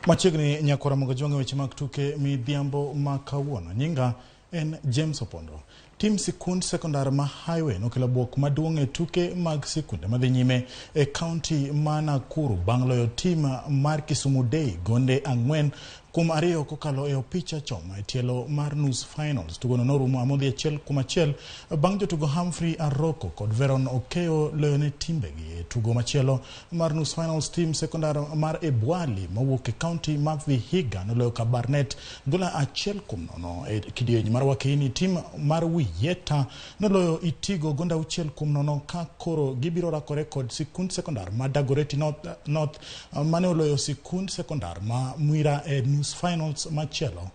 Machiegni nyakora Mogajwang' e weche mag tuke midhiambo ma kawuono. Nyinga en James Opondo. Tim sikund sekondar ma Highway nokelo buok maduong' e tuke mag sikunde madhi nyime e kaunti ma Nakuru bang' loyo tim mar Kisumu Day gonde 4-2 kokalo e opich achoma e tielo mar nus finals. Tugono norumo amodhi 1-1 bang' jotugo Humphrey Aroko kod Veron Okeyo loyo ne timbegi e tugo machielo mar nus finals. Tim sekondar mar Ebwali mowuok e kaunti ma Vihiga noloyo Kabarnet gola 1-0. E kidieny mar Wakeini, tim mar Wiyeta noloyo Itigo gonde 6-0 ka koro gibiro rakore kod sikund sekondar ma Dagoretti North mane oloyo sikund sekondar ma Mwira e nus finals machielo.